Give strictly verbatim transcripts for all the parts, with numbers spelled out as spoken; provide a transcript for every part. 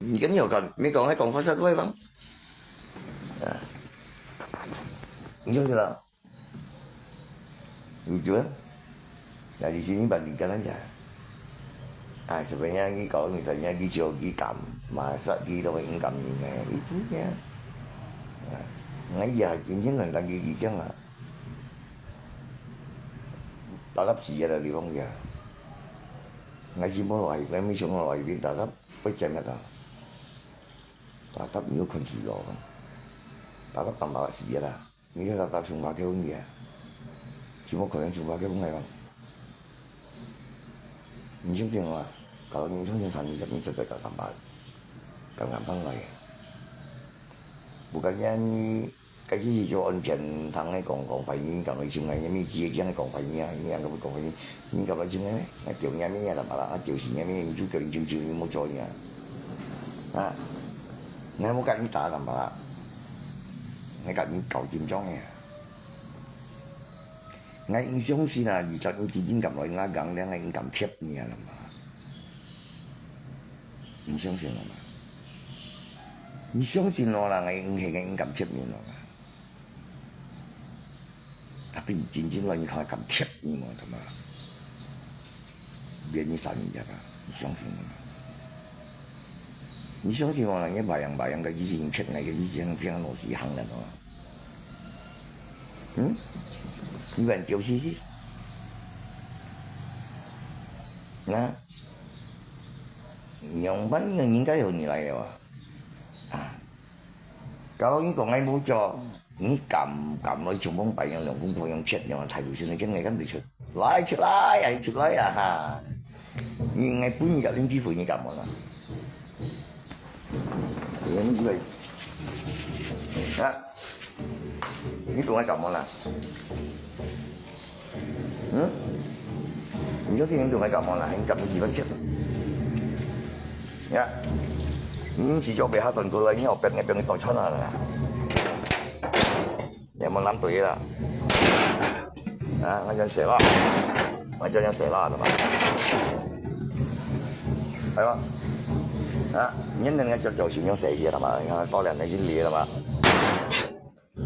你跟你有讲，没讲，还讲发射对方？啊，你就是了。你觉得？那你是你把你跟人家，啊，sebenarnya你搞你怎样，你就你敢，masa你都应该应该，你知道？啊，我也真正很难给你讲啊。打到死了，你讲呀。我是没来，我没想到来，打到会讲个的。 打到你又困死咯，打到干嘛死啦？你个打到上班个问题啊，怎么可能上班个问题啊？你相信我啊，搞到你相信三年，你绝对搞干嘛？敢敢放来。不过你 该就是做案件，通个讲讲坏人，讲个像个咩，只个讲个讲坏人啊，你两个讲坏人，你讲个像个咩？啊，丢人咩啦嘛啦，啊，丢死人咩，你就叫你就就你莫做呀。啊，你莫甲你打干嘛啦？你甲你搞紧张个。我相信啊，二十年前真正敢来，我讲两个人敢贴你啊啦嘛。你相信我嘛？你相信我啦，我应该应该敢贴你了啦。 Tapi 真正來，你看敢貼你嘛，他妈。免你三年啊，你相信我嘛？你相信我啦，你白羊白羊个以前贴，那个以前贴老师行了嘛？嗯？你敢丢西西？那，两万个应该有你来了啊？啊？ 假如你讲个无做，你敢敢来冲锋排用两公婆用钱用大陆现在跟你敢得出来出来啊出来啊哈！你应该本人要领机会，你敢无啦？你个啊，你讲个敢无啦？ 嗯？你就天天就来感冒啦，你感冒几分钟？呀，你是叫别下顿过来，你要别个别个到穿啊啦。你有没有蓝队啦？啊，那叫谁啦？那叫叫谁啦，对吧？哎吧，啊，你那个叫叫谁用谁的了嘛？你看到了那些裂了嘛？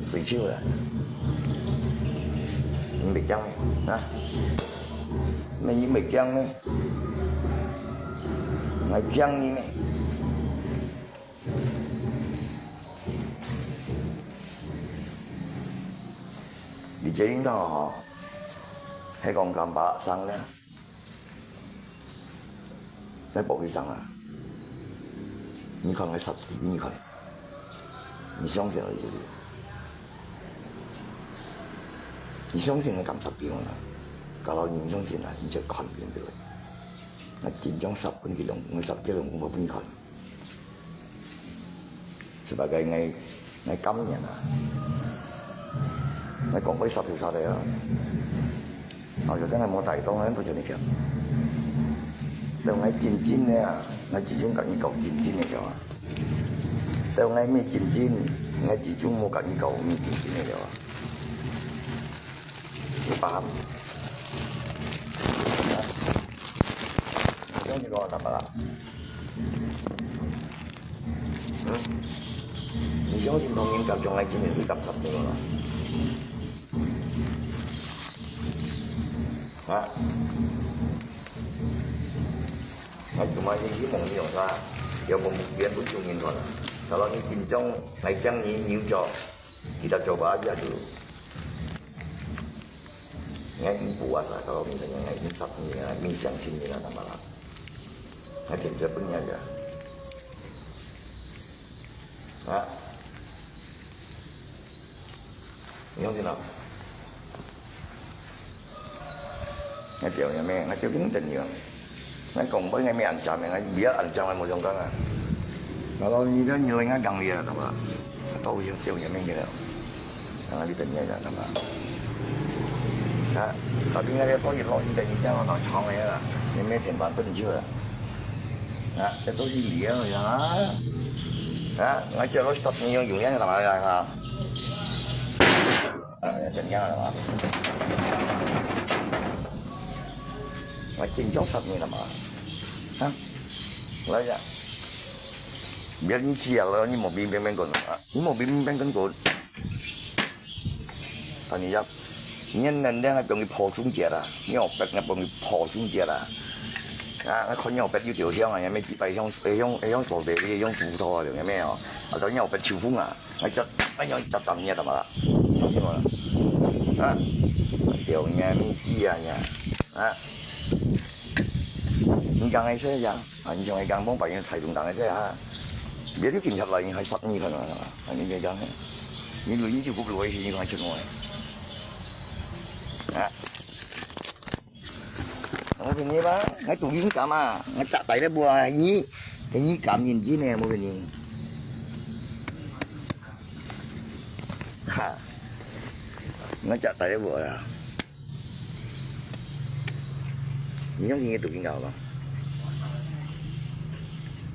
水手啊，你袂驚咩？啊？咩你袂驚咩？𠊎驚你咩？你這領導吼，係講講把生呢？ 在寶貴上啊，你看該十四，你看，你相信了這個？你相信了敢十四啊？搞到你相信了，你就看見的了。那緊張十分鐘，我十分鐘我不你看。 Sebagai ngai, ngai kam nian ah. Ngai kong bai satu satu ya. Au, jadi ngai mau tai tong, ngai tu jadi kian. Tau ngai cincin ya, ngai cincin kat ni kau cincin ya jauh. Tau ngai mi cincin, ngai cincin mau kat ni kau mi cincin ya jauh. Ni paham? Yang ni kau tak apa? Hmm? 你相信同人合作，愛今年會合作到啦。啊？愛做麼个希望你用啥？要不目標不救命團啊？Kalau你緊張，愛將你扭著，kita coba aja dulu. Ngai ibu asa kalau misalnya ngai insaf ni, ngai mi siang sini lah nama lah. Ngai kerja punya aja. Ha? Ngai sini. Ngai tiap ni me, ngai tiap ni tanya. Ngai kong boy ngai mi ancam, ngai biar ancam ngai mau jongkang ah. Kalau ni dah nilai ngai gang dia, nama? Tahu yang siapa yang main dia. Nang di tengah ya nama. Sa, tapi ngai dia kau yang lo si tengah dia orang chong ya. Ni me tiap ban pun jua. Nah, itu si dia ya. Nah, ngai dia lo stop ni yang yang nama ya ha. Ah, ya tengah nama. Ngai cincau sat ni nama. Ha? Lai ya. Biar你去啊，你無明明白講啊，你無明明白講。但你要，你能量還放佢破松節啊，你有白還放佢破松節啊。啊，看你有白有條香啊，也沒幾百香，香香手的，香锄頭啊，有沒有？啊，你有白秋風啊，啊，這，啊，要一隻當你幹嘛啦？相信我啦。啊，掉你咪知啊你啊，啊。 你講个事呀，啊，你像个講，莫把人台中人个事啊，別个警察來，你還殺你可能啊，啊，你別講，你錄音就不錄，你看出來，啊，我跟你吧，我錄音幹嘛？我咋擺得不啊？你，你敢認真呢？我跟你，哈，我咋擺得不啊？ 你相信你讀經教嗎？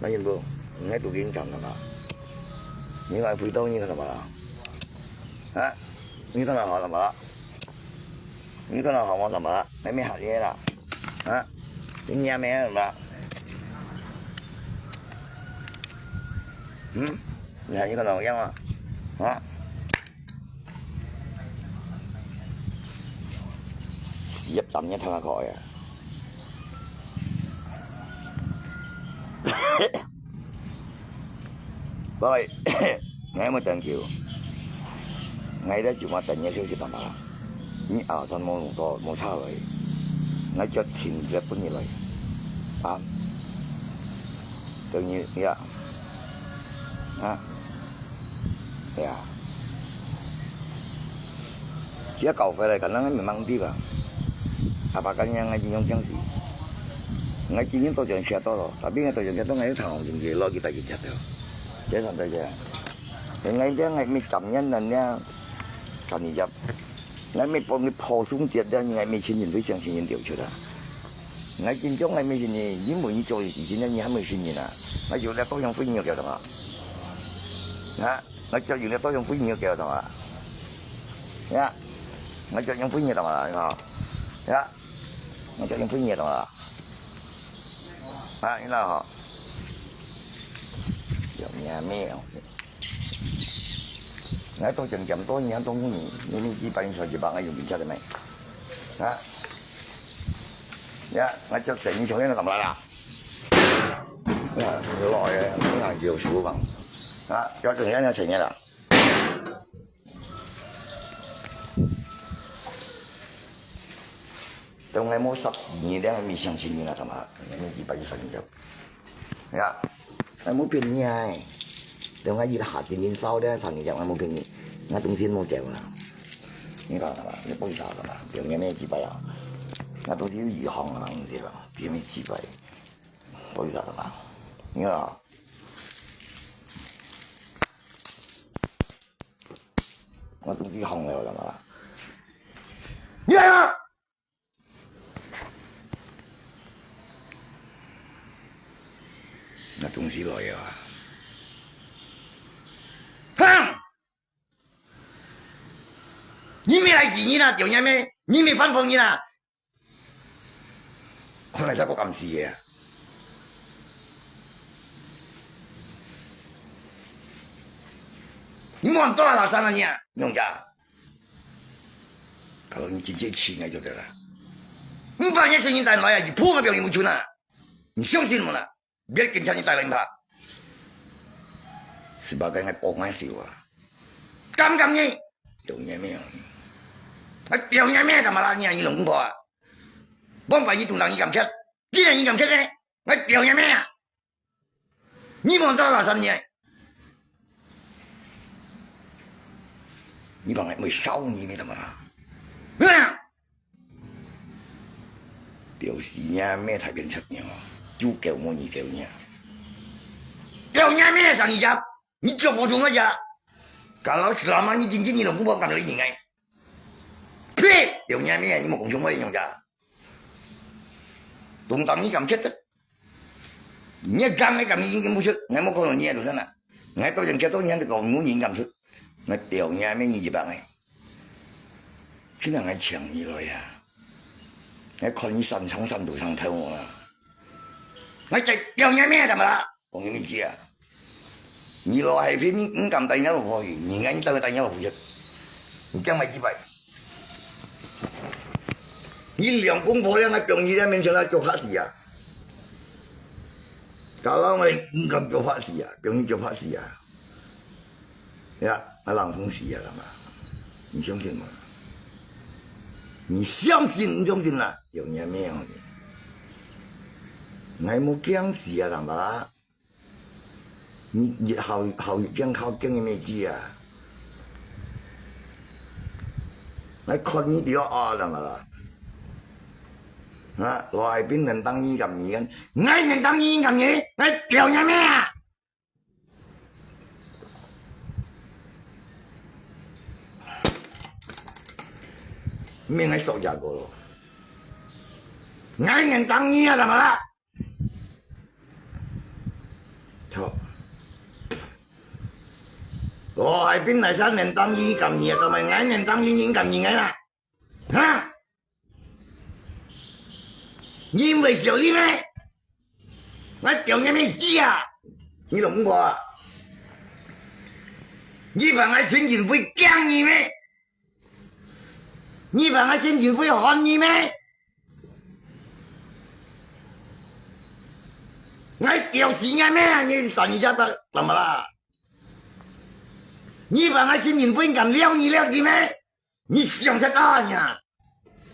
那你不，你讀經教幹嘛？你來回答你幹嘛啦？啊？你幹嘛好幹嘛啦？你幹嘛好我幹嘛啦？還沒好耶啦？啊？你也沒有了吧？嗯？你看你幹嘛樣啊？啊？ Siap tamnya tengah kau ya. Boy, ngai mo thank you. Ngai dah cuma tanya sih si tamala. Ni alasan mo mo mo salah. Ngai jat tin dia pun ni lai. Paham? Tanya ya. Ha? Ya. Sia kau fai lai kanang memang di ba. Apa kan yang ngai jing yong kiang si. Ngai jing yong to jang sia to lo. Tapi ngai to jang sia to ngai thang hong jing je lo kita jing sia to. Jadi santai je. Ngai dia ngai mi kam yan nan ya. Kan ni jap. Ngai mi pon ni po sung jet dia ngai mi chin yin sui siang chin yin diu chu da. Ngai jing jong ngai mi chin yin, yin mo yin jong yin si chin yan ni han mo chin yin a. Ngai jong dia to yang fui ni kiao dong a. Ha? Ngai jat yung liat to yung pui nyo kiao tama. Ya. Ngai jat yung pui nyo tama. Ya. Ngai jat yung pui nyo tama. Ha, ina ho. Yung niya mi. Ngai to jam jam to niya to ni. Ni ni ji pa ni so ji pa ngai yung bin cha de mai. Ha. Ya, ngai jat sen ni chong ni tama la. Ya, lo ye, ngai jat su bang. Ha, jat sen ni sen ni la. Tong ngai mo sap ni dia mi siang sini na tama. Ni ji pa ji sa ni jap. Ya. Ngai mo pin ni ai. Tong ngai ji ha jin min sao dia sa ni jap ngai mo pin ni. Ngai tung sin mo jap na. Ni ka tama, ni poi sa tama. Tong ngai ni ji pa ya. Ngai tung sin yu hong na ngai ji pa. Ti mi ji pa. Poi sa tama. Ni ka. Ngai tung sin hong leo tama. Ni ka. Ngai tung sin lo ya. Hang! Ni mi lai ji ni na, diu ni mi, ni mi fan phong ni na. Kau nai sa ko kam si ya. Ni mo to la sa na ni a, nyong ja. Kalau ni jin jin chi ngai jo de la. Ni fa ni se ni tai mai ya, ji pu ngai biang ni mu chu na. Ni siang sin mo na. Biar kencang ni tai lain pa. Sebagai ngai pok ngai siwa. Kam kam ni. Diu ni mi. Ngai diu ni mi tama la ni ni long kung po a. Bang pa ni tung dang ni kam chat. Ji ni kam chat ni. Ngai diu ni mi a. Ni mo to la san ni. Ni bang ngai mo sao ni mi tama la. Diu si ni mi tai bian chat ni. Ju kêu mo ni kêu ni. Diu ni mi sang ni jap. Ni jap mo chung aja. Kalau selama ni jin jin ni long kung po kam lai ni ngai. Pi, diu ni mi ni mo kong chung mo ni nyong ja. Tung dang ni kam chat. Ni gang ngai kam ni jing mu chu. Ngai mo ko ni tu sana. Ngai to jeng chat to ni han ko mu ni kam chu. Ngai diu ni mi ni ji bang ngai. Khi na ngai chiang ni lo ya. Ngai kon ni san chang san du sang thau mo na. Ngai jai diu ni mi tama la. Kong ni mi ji a. 你羅海平，你敢帶你老婆去？你愛你帶你老婆去？你驚麼个雞排？你兩公婆兩个放你在面前，那就怕死啊！搞到我，你敢就怕死啊？放你就怕死啊！呀，啊，冷冻死啊，他妈！你相信吗？你相信，你相信啦？有你个命哦！你，我无驚死啊，他妈！ 你，你好，好驚，好驚个物事啊！𠊎看你就要啊，怎么了？啊，羅海平能当你敢你敢，𠊎能当你敢你，𠊎吊你命啊！命还少加个咯，𠊎能当你啊，怎么了？ 好。羅海平来山能当一敢你，怎么俺能当一人敢你啊？哈？你毋会笑你咩？我吊你命鸡啊！你懂我啊？你把我亲情会讲你咩？你把我亲情会还你咩？ 我吊死你咩？你三日夜不怎么啦？你把我亲人分敢撩你撩你咩？你想太大呀！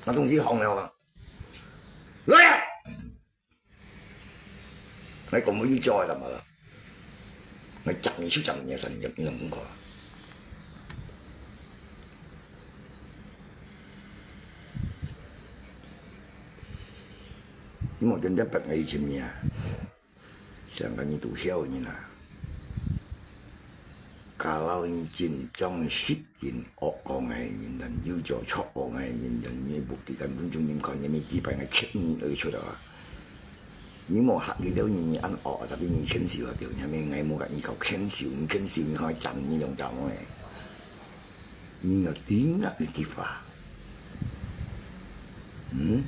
那东西红了吧？来呀！𠊎講無有招个，怎麼啦？𠊎講你就講你，三日你能不過？ 你無點點逼𠊎一千年啊！想講你都曉人啊！假如你真正識人惡講个人，又做錯講个人，你目的根本就人看你，你幾擺𠊎刻你而出啊！你無嚇佢兜人，你恁惡，tapi你肯受啊，對，因為𠊎無甲你搞肯受，你肯受，你看斬你兩斬个。 你要聽啊，你句話。嗯？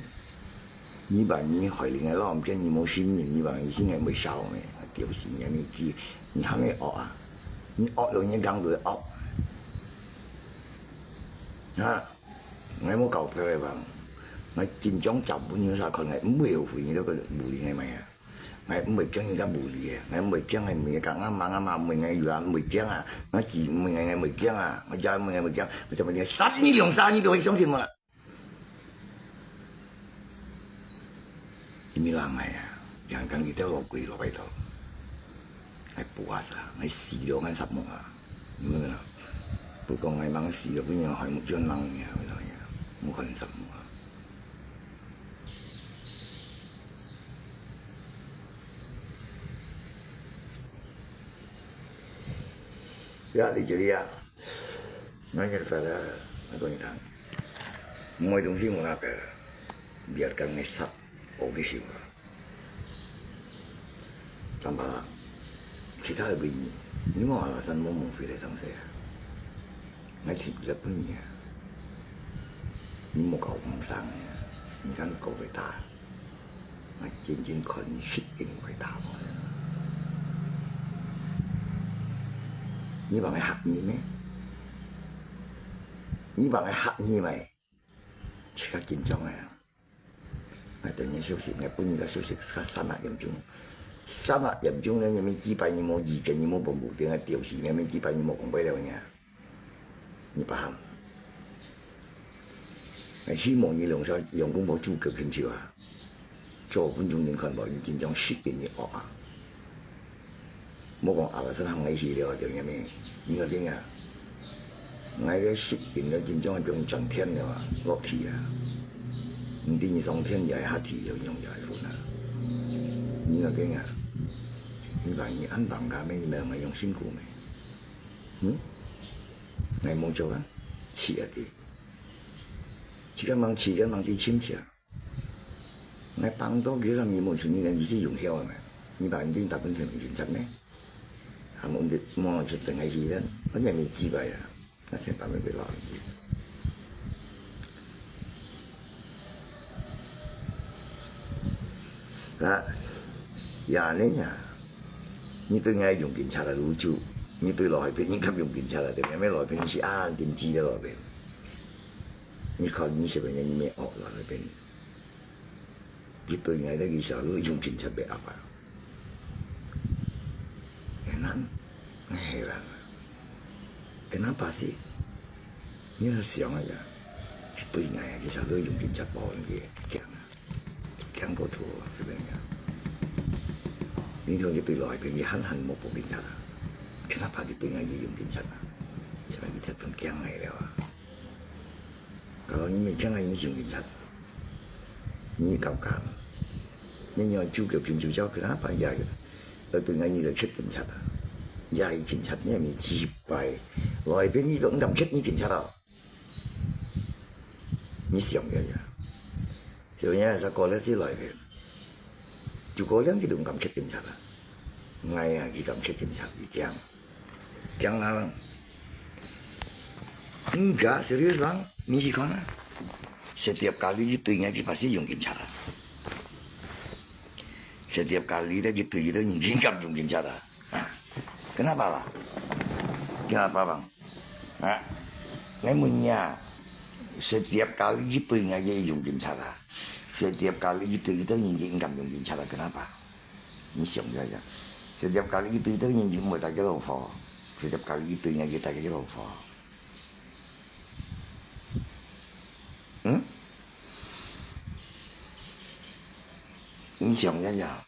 你把你害人个老母親，你無信任，你把你信任會燒咩？就是你，你知，你還會惡啊？你惡了，你講佢惡。啊？𠊎無搞錯个吧？𠊎真正做朋友啥看，𠊎毋會後悔你這個無理个咩啊？ 𠊎毋會驚人家無理个，𠊎毋會驚个，毋會講阿媽阿媽，毋會𠊎有啊，毋會驚啊，𠊎姊毋會𠊎，𠊎毋會驚啊，𠊎姐毋會𠊎毋會驚，𠊎做麼个殺你兩三日都會相信我啦？因為人愛啊，人講你兜落跪落拜託，𠊎補下啥，𠊎死了𠊎殺無啊，你明白啦？不過𠊎吂死了，不然害目睭人呀，為啥呀？無可能殺無啊。 Ya, di jadi ya. Nanya pada aku ni kan. Mọi thứ gì mà là cái, biarkan ngesat, oke sih. Tambah, kita lebih ni, ni mau alasan mau mau pilih sang saya. Ngai thịt rất nhiều. Ni mau kau không sang ya, ni kan kau phải ta. Ngai chính chính kau ni shit in phải ta mau. Ni bang ngai hak ni me. Ni bang ngai hak ni mai. Chỉ có kinh trong này. Ngai tengah sosial, ngai pun ngai sosial sangat sangat yang jung. Sangat yang jung ni, ni mi jibai ni mau jikan ni mau bombu dengan tiusi, ni mi jibai ni mau kong bai liao ni. 你 paham？哎，希望你兩儕兩公婆做个朋友啊，做分眾人看無，你真正識別你惡啊！莫講阿拉先行个去了，就因為你个聽啊，𠊎个識別个真正係變成天了啊，落地啊！毋知你上天也係下地，又用也係分啊！你个聽啊，你把你安放个咩，你兩个用辛苦咩？ 嗯？𠊎無做啊，試下佢。自家吂試，自家吂知深切。𠊎幫到佢，你無出，你个意思用曉啊嘛？你把人家大半天毋認真咩？還無你，莫出等下去咧，反正你幾擺啊，那天把那個老人家。 啊，也恁樣啊，你對𠊎用警察个路走，你對老海邊，你敢用警察啊？對不對？老海邊是恁緊急个老海邊。你看你這邊人，你沒哦，老海邊。你對𠊎个意思，你用警察袂合啊？很難，很難啊。跟他把戲，你要想一下，對𠊎个意思，你用警察包你个驚啊。 驚過頭啊，這邊呀。你看佢對老海邊，佢還還無報警察啊，看他怕佢對𠊎用警察啊，這邊佢就當驚𠊎了啊。搞到你沒看到英雄警察，你搞搞，你要救救平救救，看他怕呀，要對𠊎就去警察啊，呀，警察你也沒幾百，老海邊你都毋敢去你警察啊。 你想一下，就人家說過了這來个，就過兩个都毋敢去警察啦。𠊎啊，佢敢去警察，佢驚，驚啊！嗯，serius bang，你去看啊。Setiap kali佢對𠊎，佢pasti用警察啊。Setiap kali咧，佢對佢都用警察用警察啊。啊，kenapa bang？Kenapa bang？ 啊，𠊎問你啊，setiap kali佢對𠊎个用警察啊，setiap kali佢對佢兜人佢敢用警察啊，kenapa？你想一下，setiap kali佢對佢兜人佢毋會打佢老婆，setiap kali佢對𠊎佢打佢老婆。嗯？你想一下。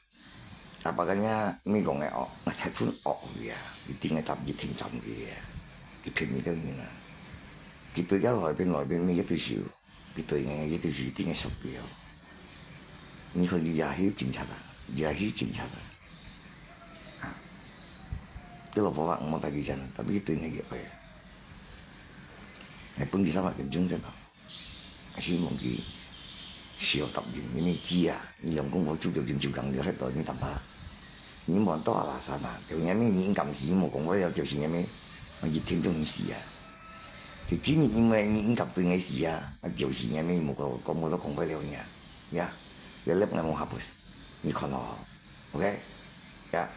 Apa kanya mi講个哦，𠊎太分哦佢啊，一定个答一定站佢啊，佢騙你兜人啊。佢對个來賓來賓，每个都是，佢對个一定是一定个熟个哦。你看佢也係警察啊，也係警察啊。啊，這老婆話毋好帶佢講，tapi佢對个也愛啊。還分佢三百斤鐘在搞。 希望佢少答應，因為知啊，你兩公婆煮到啉酒講了，歇到你淡薄。你莫到阿拉山啊，就因為你應該死，無講話了，就是因為，一天中你死啊。就今日因為你應該對𠊎死啊，啊，就是因為無講，講無到講話了呢，呀，要立𠊎無hapus，你看咯，OK，呀。